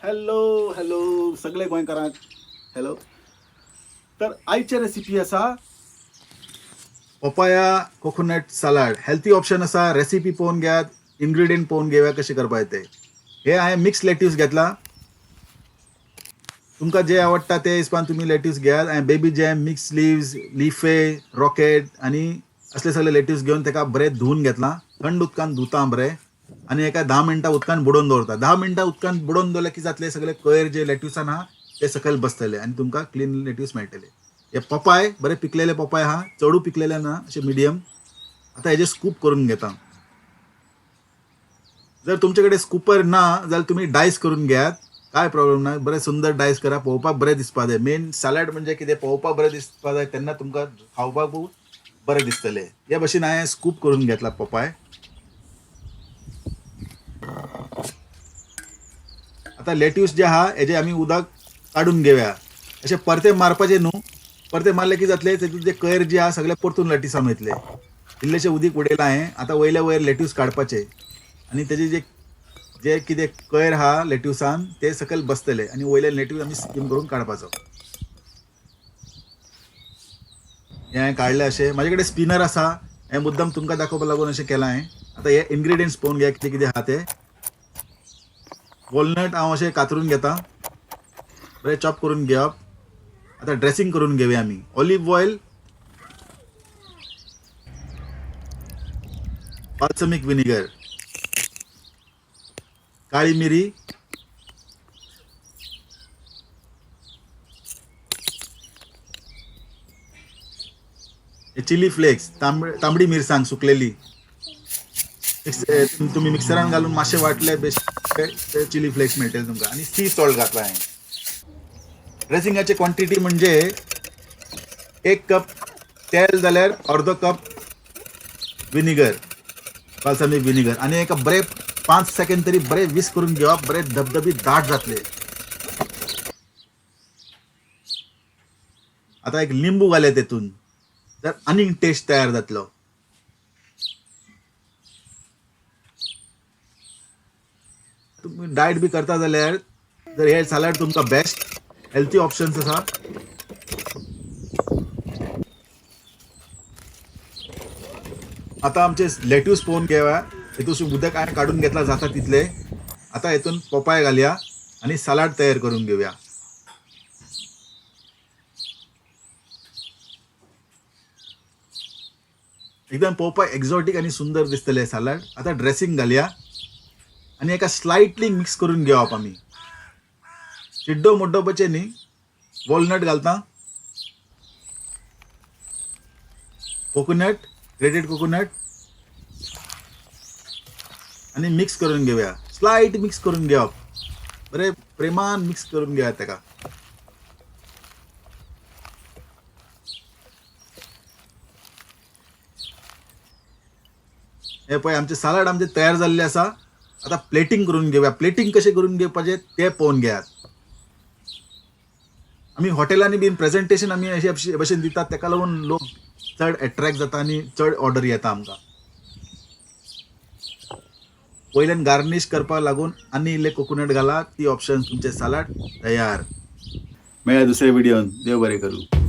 Hello hello सगळे गोंयकारांक hello. तर आयचे रेसिपी आसा papaya coconut salad. Healthy option आसा. रेसिपी पळोवन घेयात, इन्ग्रिडियंट पळोवन घेवया कशें करपाचें ते. हे हांवें मिक्स लेट्यूस घेतला. तुमकां जे आवडटा ते हिसपान तुमी लेट्यूस घेयात. हांवें baby gem, mix leaves, leafy, rocket आनी असले सगळे लेट्यूस घेवन ताका बरें धुवन घेतला. थंड उदकान धुता बरें आनी एका 10 मिनटां उदकान बुडोवन दवरता. 10 मिनटां उदकान बुडोवन दवरल्यार कितें जातलें, सगळे कयर जे लेट्यूसान आहा ते सकयल बसतले आनी तुमकां क्लीन लेट्यूस मेळटले. हे पोपाय बरे पिकलेले पोपाय आहा, चडू पिकलेले ना, अशे मिडियम. आतां हेजे स्कूप करून घेता. जर तुमचे कडेन स्कूपर ना जाल्यार तुमी डायस करून घेयात, काय प्रॉब्लेम ना. बरें सुंदर डायस करा, पळोवपाक बरें दिसपा जाय. मेन सॅलड म्हणजे कितें, पळोवपाक बरें दिसपा जाय, तेन्ना तुमकां खावपाक बरें दिसतलें. हे भशेन हांवें स्कूप करून घेतला पोपाय. आतां लेट्यूस जे आहा हेजे आमी उदक काडून घेवया. अशें परते मारपाचें न्हू, परते मारले की जातलें, तेतूंत जे कयर जे आहा सगळे परतून लेट्यूसान वयतले. इल्लेशें उदीक उडयलां हांवें. आतां वयले वयर लेट्यूस काडपाचे आनी तेजे जे जे कितें कयर आहा लेट्यूसान ते सकयल बसतले आनी वयले लेट्यूस आमी स्कीम करून काडपाचो. हें हांवें काडलें अशें. म्हाजे कडेन स्पिनर आसा, हें मुद्दम तुमकां दाखोवपाक लागून अशें केलां हांवें. आतां हे इन्ग्रिडियंट्स पळोवन घेया कितें कितें आहा ते. वॉलनट हांव अशें कातरून घेता, बरें चॉप करून घेवप. आतां ड्रेसिंग करून घेवया आमी. ऑलिव्ह ऑयल, बाल्समिक विनेगर, काळी मिरी, चिली फ्लेक्स, तांबडी मिरसांग सुकलेली, तुमी मिक्सरान घालून मातशें वांटले बेश्टे चिली फ्लेक्स मेळटले तुमकां. आनी सी सॉल्ट घातला हांवें. ड्रेसिंगाची क्वॉन्टिटी म्हणजे 1 कप तेल जाल्यार अर्दो कप विनेगर, बाल्समिक विनेगर, आनी एका बरें 5 सेकंड तरी बरें विस करून घेवप, बरें धबधबी दाट जातले. आतां एक लिंबू घाले तेतून तर आनीक टेस्ट तयार जातलो. तुमी डायट बी करता जाल्यार जर हे सॅलड तुमकां बेस्ट हेल्थी ऑप्शन्स आसा. आतां आमचे लेट्यूस पळोवन घेवया. हेतून उदक हांवें काडून घेतला जाता तितले. आतां हेतून पोपाय घालया आनी सलाड तयार करून घेवया. एकदम पळोवपाक एक्झॉटीक आनी सुंदर दिसतलें सॅलड. आतां ड्रेसिंग घालया आनी एका स्लायटली मिक्स करून घेवप आमी. चिड्डो मुड्डोवपाचें न्ही. वॉलनट घालता, कोकोनट, ग्रेटेड कोकोनट, आनी मिक्स करून घेवया. स्लायट मिक्स करून घेवप, बरें प्रेमान मिक्स करून घेवया ताका. हे पळय आमचें सॅलड आमचें तयार जाल्लें आसा. आतां प्लेटींग करून घेवया. प्लेटींग कशें करून घेवपाचें तें पळोवन घेयात. आमी हॉटेलांनी बीन प्रेजेंटेशन आमी अशे भशेन दितात, ताका लागून लोक चड एट्रॅक्ट जाता आनी चड ऑर्डर येता आमकां. वयल्यान गार्नीश करपाक लागून आनी इल्लें कोकोनट घाला, ती ऑप्शन तुमचें सॅलड तयार. मेळया दुसऱ्या व्हिडियोन. देव बरें करूं.